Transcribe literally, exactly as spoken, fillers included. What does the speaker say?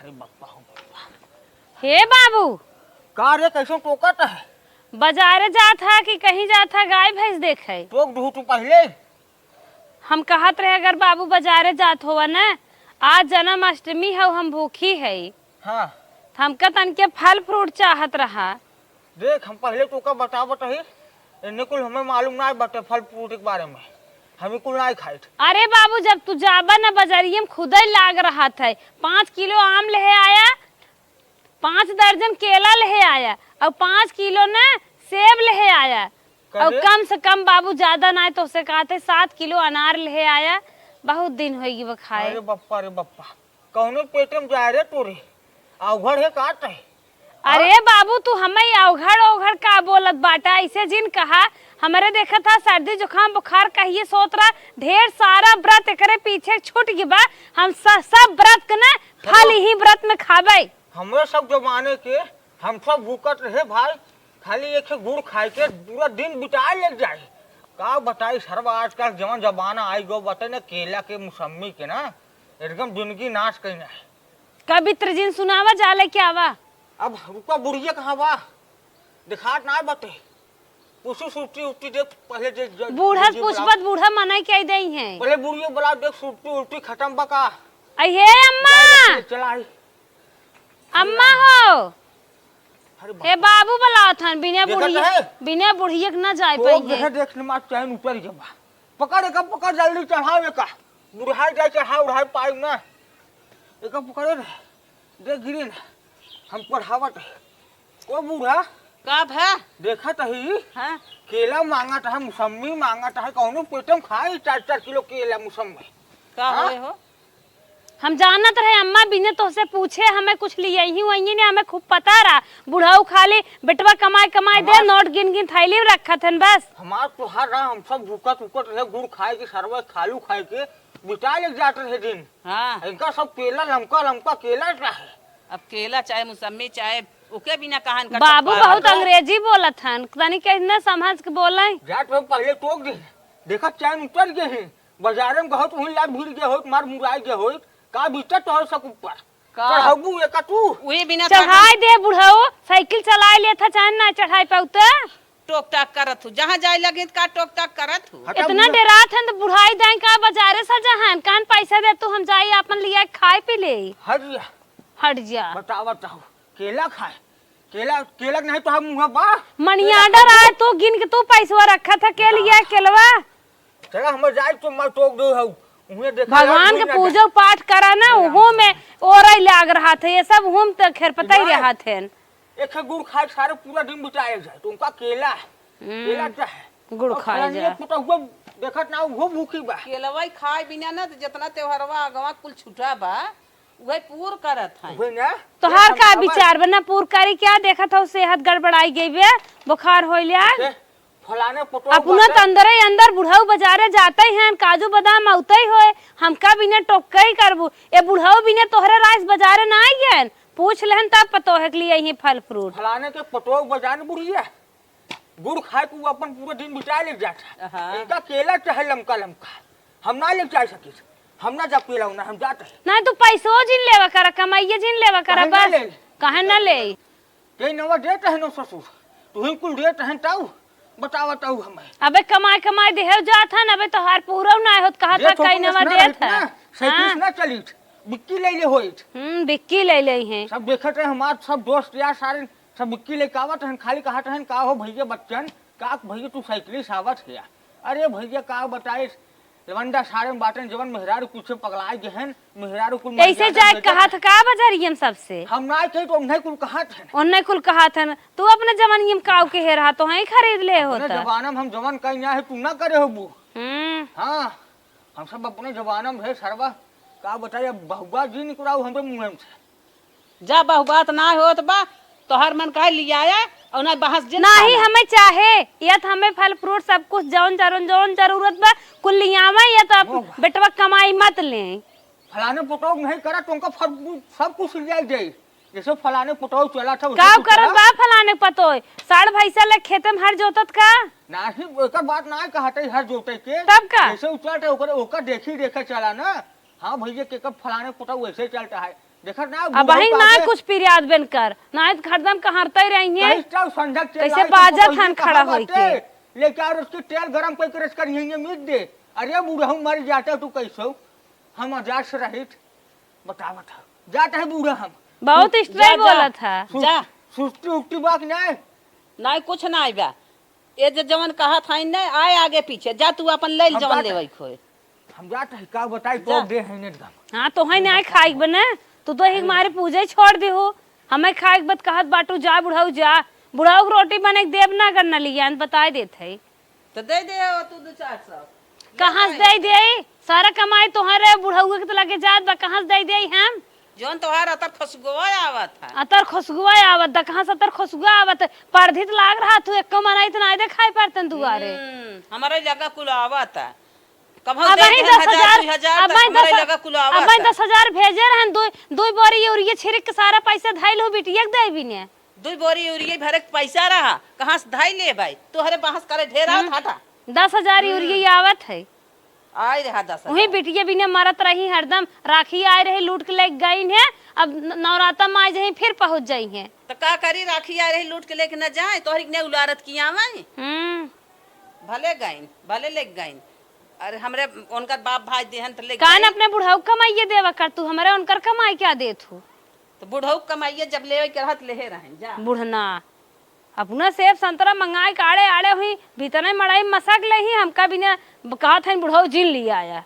अरे बप्पा हो बप्पा। हे बाबू, का रे, कैसे टोकत है? बाजारे जात है कि कहीं जात है गाय भैंस देखे? टोक दू तू पहले। हम कहत रहे, अगर बाबू बाजारे जात होवा न, आज जन्माष्टमी हौ, हम भूखी है। हाँ। त हमका तनके फल फ्रूट चाहत रहा। देख, हम पहले तोका बतावत रही, इन्हें कुल हमें मालूम ना बाटे फल फ्रूट के बारे में, हम कुल ना खाइत। अरे बाबू, जब तू जाबा न बजरिया में खुदे लाग रहत है, पाँच किलो आम लेहे आया, पाँच दर्जन केला लेहे आया, और पाँच किलो न सेब लेहे आया, और करे? कम से कम बाबू, ज्यादा ना है तो से कहते सात किलो अनार लेहे आया, बहुत दिन होइगी वो खाए। अरे बप्पा रे बप्पा, कौनो पेट में जाए रे तोरे, अवघड़ है का तय? अरे बाबू, तू हमें अवघड़ अवघड़ का बोलत बाटा, ऐसे जिन कहा। हमरे देखत हा सर्दी जुकाम बुखार कहिए सोत रहा, ढेर सारा व्रत एकरे पीछे छूट गई बा। हम स-, सब व्रत के न फल ही व्रत में खाबे। हमरे सब जमाने के हम सब भूकत रहे भाई, खाली एक गुड़ खाए के पूरा दिन बिता ले जाए। का बताई सरवा, आजकल जवन जमाना आई गो बते न, केला के मौसम्मी के ना एकदम जिंदगी नाश कइना है। कवित्र जिन सुनावा, जा लेके आवा। अब रुका, बुढ़िया कहाँ बा? दिखात ना बटे। पूछू सुट्टी उट्टी दे, पहले दे, दे, बूढ़ा दे, पूछबत, बुलाओ। बूढ़ा मनाई के आई देई हैं। पहले बुढ़िया बुलाओ, देख सुट्टी उट्टी खत्म बा का? आई हे अम्मा। जा रे, चला आई। अम्मा हो। अरे बाप हे रे। बाबू बुलावत हन, बिना देखत बुढ़िया, है? बिना बुढ़िया के ना जाए तो पाई देखे है। देख न मार चैन उतर गया बा। पकड़, एका पकड़, जल्दी चढ़ाओ एका। बुढ़ाई जाए, चढ़ाओ, उढ़ाई पाई ना। एका पकड़े रहे। देख गिरी ना, हम पढ़ावत है। ओ बूढ़ा, का भा? देखत ही, हाँ? केला मांगत है, मौसम्मी मांगत है, कौनो पेटम खाए चार चार किलो केला मौसम्मी। का हाँ? होए हो? हम जानत रहे अम्मा, बिने तोहसे पूछे हमें कुछ लिए ही वही ने, हमें खूब पता रहा। बुढ़ऊ खाली बेटवा कमाए कमाए दे, हमार नोट गिन गिन थैली में रखत हन बस। हमार तोहार रहा, हम सब भूकत उकत रहे, गुड़ खाए के सरवा खालू खाए के बिता ले जात रहे दिन। हाँ। इनका सब केला, लमका लमका केला चाहे। अब केला चाहे मौसम्मी चाहे ओके बिना कहा इनका बाबू चटपटा बहुत दो। अंग्रेजी बोलत हन, तनी के इतना समझ के बोले। जात रहे पहले टोक दे, देखा चैन उतर गए हैं, बाजारे में गहो तो वहीं लाग भिड़ गए होत, मार मुराई गए होत, का बीतत तोहर सब ऊपर? का? चढ़बू एका तू? उहे बिना चढ़ाई दे बुढ़ऊ, साइकिल चलाए लेत ह, चाहे ना चढ़ाई पाऊ त। टोक टाक करत हूँ, जहाँ जाए लगे त का टोक टाक करत हूँ? हटा इतना मुँह। डेरात हन त बुढ़ाई दाई का बाजारे सजा हन, कान पैसा दे तू, हम जाई आपन लिया खाए पी ले। हट जा। हट जा। बतावत हूँ, केला खाए, केला, केला के नहीं तो हम मुँह बा। मनी केला ऑर्डर खाबो। आए तो गिन के तू पैसवा रखा था, के लिया केलवा? चला, हम जाए तो मैं टोक दे हूँ। उन्हें देखा भगवान के पूजा पाठ करा ना, उहो में ओरई लाग रहा था, ये सब हम त खेरपताई रहा थे। एक गुड़ खाए सारे पूरा दिन बिताए जाए, तो उनका केला, हम्म, केला चाहे। गुड़ और खाए फलानिया जाए। पुतहुआ देखत ना, उहो भूखी बा। केलवा ही खाए बिना ना, तो जितना त्योहारवा अगवा कुल छुटा बा, उहे पूर करत है। उहे ना। तोहार का विचार बा ना, पूर करी क्या? देखत हो सेहत गड़बड़ाई गई बे, बुखार होइले। फलाने पटोल अपना बाटे। त अंदरे अंदर बुढ़ऊ बाजारे जाते हैं, काजू बादाम औते होए, हमका बिना टोकई करबू। ए बुढ़ऊ बिना तोहरे राइस बाजारे ना आइयन, पूछ लेहन तब पतोहे के लिए यही फल फ्रूट। फलाने के पटोल बाजार बुढ़िया, गुड़ खाए के उ अपन पूरा दिन बिता ले जात है। हाँ। इनका केला चाहे लमका लमका, हम ना ले जा सकित, हम ना जा केला ना, हम जात है। ना तू पैसो जिन लेवा करा, कमाइए जिन लेवा करा, काहे ना बस। ले? काहे ना ले? के नवा देत है नो ससुर, तू ही कुल देत है ताऊ, बतावा ताऊ हमें। अबे कमाए कमाए देहे जात है ना, अबे तोहार पूरा ना होत, कहा था कई नवा देत है। साइकिल हाँ। ना चलित, बिक्की ले ले होइत। हम्म, बिक्की ले ले हैं। सब देखत है हमार सब दोस्त यार सारे, सब बिक्की लेके आवत हैं, खाली कहत हैं का हो भैया बच्चन, का भैया तू साइकिल से आवत है? अरे भैया का बताइस, लवंडा सारे में बाटन, जवन मेहरारू पीछे पगलाए गए हैं, मेहरारू कुल ऐसे मार जाए जाए बेटा। कहा था का बजरियम सबसे? हम ना कही तो उन्हें कुल कहा था। उन्हें कुल कहा था ना, तू अपने जवानी में काऊ के हेर हा, तो हैं खरीद ले अपने होता। जमाना में हम जवन कहीं ना है, तू ना करे होबू। हम्म। हाँ, हम सब अपने जमाना में है सरवा, का बताइए, बहुआ जी निकराऊ हमरे मुँह से। जा बहुबात ना होत बा, तोहर मन कहे लियाया और ना बहस जिन नाही खाना। हमें चाहे, या त हमें फल फ्रूट सब कुछ जौन जरूर, जौन जरूरत बा, कुल लियावे, या त अब ओह। बेटवा कमाई मत ले। फलाने पटोह नहीं करा, तुमका फल फ्रूट सब कुछ लिया जाई। जैसे फलाने पटोह चला था, वैसे का तू करत चला। बा फलाने पतोह? साढ़ भैंसा ले खेते में हर जोतत का? नाही, ओकर बात ना कहते हर जोते के। तब का? जैसे उ चलता है, ओकर, ओकर देखी देखे चला ना। हाँ भैया, के कब फलाने पटोह वैसे चलता है। देखत ना, अब बुढ़ऊ अही ना पाके कुछ पिरियाद बेन कर, ना तो हरदम कहरते रही है। कहीं तो संझा के कैसे लाइट बाजत को हन कोई खड़ा कहाँ होई बाटे? के? लेके और उसकी तेल गरम कोई करस कर यहीं मीत दे। अरे बुढ़ऊ मर जाता तू कैसो? हम अजास रहित। बता, बता। जात है बूढ़ा हम। बहुत जा, straight जा। बोलत है। सु-, जा। सुस्ती उक्ती बात नहीं। नहीं, कुछ नहीं बा। ये जे जवन कहत हईन न, आए आगे पीछे, जा तू अपन ले हम जवन जात लेवे के होए। हम जात है, का बताई, जा। तो दे है नेट गम। हाँ, तो है नहीं खाई बने, तू तो ही हमारे पूजे छोड़ दी हो। हमें खाए के बत कहत बाटू, जा बुढ़ऊ जा, बुढ़ऊ के रोटी बने के देब ना करना लिया, बताए देत है। तो दे दे हो तू दो चार सौ। कहाँ से दे दे? सारा कमाई तोहरे बुढ़ऊ के तो लगे जात बा, कहाँ से दे दे हम? जौन तोहार अतर खुशगुआ आवत है। अतर खुशगुआ आवत दा, कहाँ से अतर खुशगुआ आवत है? परधित लाग रहा तू, एको मनई तो नाई देखाई पड़तन दुआरे। हम्म, हमारे लगा कुल आवत है। कब अब दे वही देन दस हजार, हजार, दुई हजार, अब तो वही हमारे दस, लगा कुल आवत अब वही है। दस हजार भेजे रहन, दो, दो बोरी यूरिया छिड़क के सारा पैसा धइल हो बिटिया के देबी ने। दो बोरी यूरिया भरे के पैसा रहा, कहाँ से धइल ले भाई? तोहरे बहस करे ढेर आवत हम्म। हटा। दस हजार हम्म। यूरिया आवत है। आए रहा दस हजार। वही बिटिया बिना मरत रही हरदम, राखी आए रही लूट के लेके गई है, अब न-, नवराता में आए जही फिर पहुँच जाई है। तो का करी, राखी आए रही लूट के लेके न जाए, तोहरी के ने उलारत की आवे। हम्म। भले गईन, भले लेके गईन। अरे हमरे उनकर बाप भाई देहन तो लेके कान गईन। अपने बुढ़ऊ कमाइए देवा कर तू, हमरे उनकर कमाई क्या देत हो? तो बुढ़ऊ कमाइए जब लेवे के रहत लेहे रहें, जा। बुढ़ना। अपना सेब संतरा मंगाए के आड़े आड़े हुई, भीतरे मड़ाई मसक ले ही, हमका बिना ब-, कहत हन बुढ़ऊ जिन लिया आया।